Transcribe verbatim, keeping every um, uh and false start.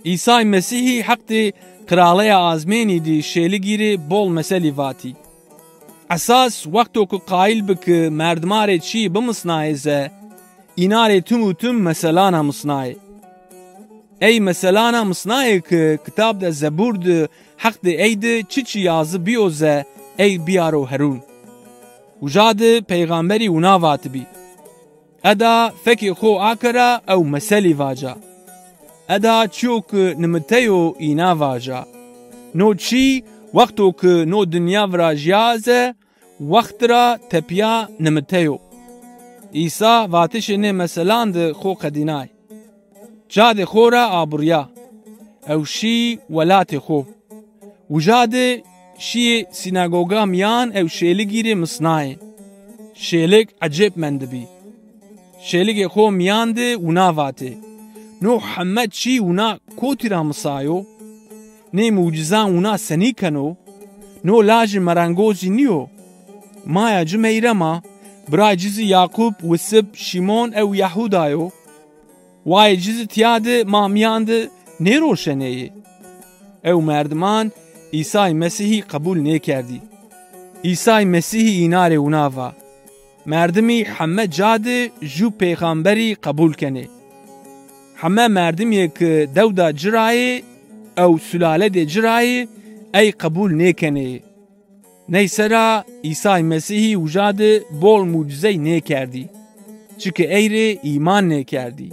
Îsay Mesîhî heqdê qiraleya azmênî dî şêligî rê bol meselî vatî. Esas wexto ki qayîl bi ki merdima rê çî bimisnayê ze, îna rê tim û tim meselana misnayê. Ey meselana misnayê ki kitab de Zebûr di heqdê ey di çiçî yazî bîyo ze ey bîyaro herûn. Uca di peyxamberî wina vatibî: Eda fekê xo akera ew meselî vaca. Eda çîyo ki nimiteyo îna vaja. No çî wexto ki no dinya virajîya ze wext ra tepîya nimiteyo. Îsa vatişê nê meselan di xo qedînay. Cadê xo ra aburîya ew şî welatê xo. Uca di şîyê sînagoga mîyan ew şêligî rê misnayê. Şêlig ecêb mendibî. Şêligê xo mîyan di wina vatê: No heme çî wina kotî ra misayo? Nê mucîzan wina senî keno? No lajê merengozî nîyo? Maya ci Meyrema, biray ci zî Yaqûb, Wisib, Şîmon ew Yehûda yo. Wayê ci zî tîya di ma mîyan di nêroşenê yê. Ew merdiman Îsay Mesîhî qebûl nêkerdî. Îsay Mesîhî îna rê wina va: Merdimî heme ca di jû peyxamberî qebûl kenê. Heme merdimîyê ki dewda ci ra yê ew sulaledê ci ra yê ey qebûl nêkenê yê. Ney sera Îsay Mesîhî uca di bol mucîzey nêkerdî. Çike ey rê îman nêkerdî.